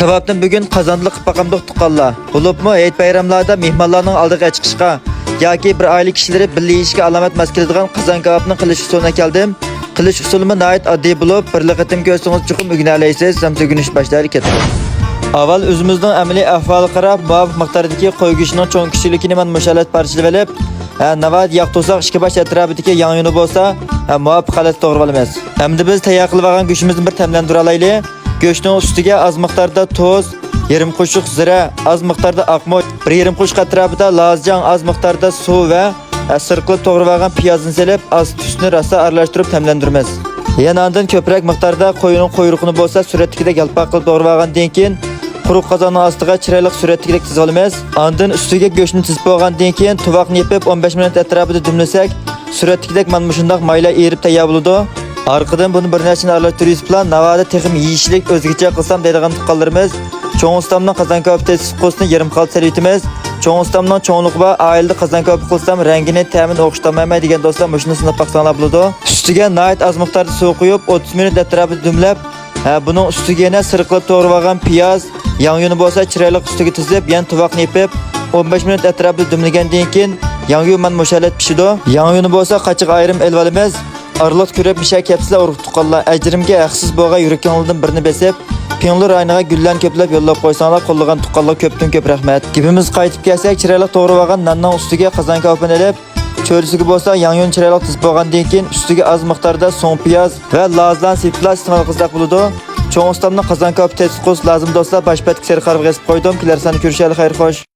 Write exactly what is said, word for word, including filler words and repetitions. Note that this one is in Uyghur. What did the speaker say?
كاۋاپنى بۈگۈن قازاندىلا قىلىپ باقامدۇق تۇغقانلار. بولۇپمۇ ھېيت بايراملاردا مېھمانلارنىڭ ئالدىغا چىقىشقا ياكى بىر ئائىلە كىشىلىرى بىللە يېيىشكە ئالامەت ماس كېلىدىغان قازان كاۋاپنىڭ قىلىش ئۇسۇلىنى ئەكەلدىم. قىلىش ئۇسۇلىمۇ ناھايىتى ئاددىي بولۇپ، بىرلا قېتىم كۆرسىڭىز چوقۇم ئۆگىنەلەيسىز. ئەمدى ئۆگىنىش باشلايلى، كەتتۇق. ئاۋۋال ئۆزىمىزنىڭ ئەمەلىي ئەھۋالىغا قاراپ، مۇۋاپىق مىقداردىكى قوي گۆشىنىڭ چوڭ كىچىكلىكىنى مانا مۇشۇ ھالەتتە پارچىلىۋېلىپ، ھە، ناۋادا ياغ توساق ئىككى باش ئەتراپىدىكى ياڭيۇنى بولسا، ھە، مۇۋاپىق ھالەتتە توغرىۋالىمىز. ئەمدى بىز تەييار قىلىۋالغان گۆشىمىزنى بىر تەملەندۈرەلەيلى. گۆشنىڭ ئۈستىگە ئاز مىقداردا تۇز، يېرىم قوشۇق زىرە، ئاز مىقداردا ئاق مۇچ، بىر يېرىم قوشۇق ئەتراپىدا لازجاڭ، ئاز مىقداردا سۇ ۋە، ھە، سىرقىلىپ توغرىۋالغان پىيازنى سېلىپ، ئاز تۈزنى راسا ئارىلاشتۇرۇپ تەملەندۈرىمىز. يەنە ئاندىن كۆپرەك مىقداردا قوينىڭ قۇيرۇقىنى بولسا سۈرەتتىكىدەك يالپاق قىلىپ توغرىۋالغاندىن كېيىن، قۇرۇق قازاننىڭ ئاستىغا چىرايلىق سۈرەتتىكىدەك تىزىۋالىمىز. ئاندىن ئۈستىگە گۆشنى تىزىپ بولغاندىن كېيىن، تۇۋاقنى يېپىپ ئون بەش مىنۇت ئەتراپىدا دۈملىسەك، سۈرەتتىكىدەك مانا مۇشۇنداق مايلار ئېرىپ تەييار بولىدۇ. ئارقىدىن بۇنى بىر نەچچىنى ئارىلاشتۇرۇۋېتىپلا، ناۋادا تېخىمۇ يېيىشلىك ئۆزگىچە قىلسام دەيدىغان تۇغقانلىرىمىز، چوڭ ئۇستامنىڭ قازان كاۋاپ تېتىتقۇسىنى يېرىم خالتا سېلىۋېتىمىز. چوڭ ئۇستامنىڭ چوڭلۇقى بار، ئائىلىدە قازان كاۋاپ قىلسام رەڭگىنى، تەمىنى ئوخشىتالمايمەن دېگەن دوستلار مۇشۇنى سىناپ باقساڭلار بولىدۇ. ئۈستىگە ناھايىتى ئاز مىقداردا سۇ قۇيۇپ، ئوتتۇز مىنۇت ئەتراپىدا دۈملەپ، ھە، بۇنىڭ ئۈستىگە يەنە سىرقىلىپ توغرىۋالغان پىياز، ياڭيۇنى بولسا چىرايلىق ئۈستىگە تىزىپ، يەنە تۇۋاقنى يېپىپ، ئون بەش مىنۇت ئەتراپىدا دۈملىگەندىن كېيىن، ياڭيۇ مانا مۇشۇ ھالەتتە پىشىدۇ. ياڭيۇنى بولسا قاچىغا ئايرىم ئېلىۋالىمىز. ئارىلىق كۆرۈپ مىشە كەپسىلە ئۇرۇق تۇغقانلار، ئەجرىمگە ھەقسىز بولغان يۈرىكىڭلاردىن بىرنى بېسىپ، پىڭلۇ رايونىغا گۈللەرنى كۆپلەپ يوللاپ قويساڭلار، قوللىغان تۇغقانلارغا كۆپتىن كۆپ رەھمەت. گېپىمىزگە قايتىپ كەلسەك، چىرايلىق توغرىۋالغان ناننىڭ ئۈستىگە قازان كاۋىپىنى ئېلىپ، چۆرىسىگە بولسا ياڭيۇنى چىرايلىق تىزىپ بولغاندىن كېيىن، ئۈستىگە ئاز مىقداردا سوڭ پىياز ۋە لازلارنى سېپىپلا ئىستېمال قىلساق بولىدۇ. چوڭ ئۇستامنىڭ قازان كاۋىپى تېتىتقۇسى لازىم دوستلار، باش بەتكە سېرىق ھارپىغا يېزىپ قويدۇم. كېلەر ساندا كۆرۈشەيلى، خەير خوش.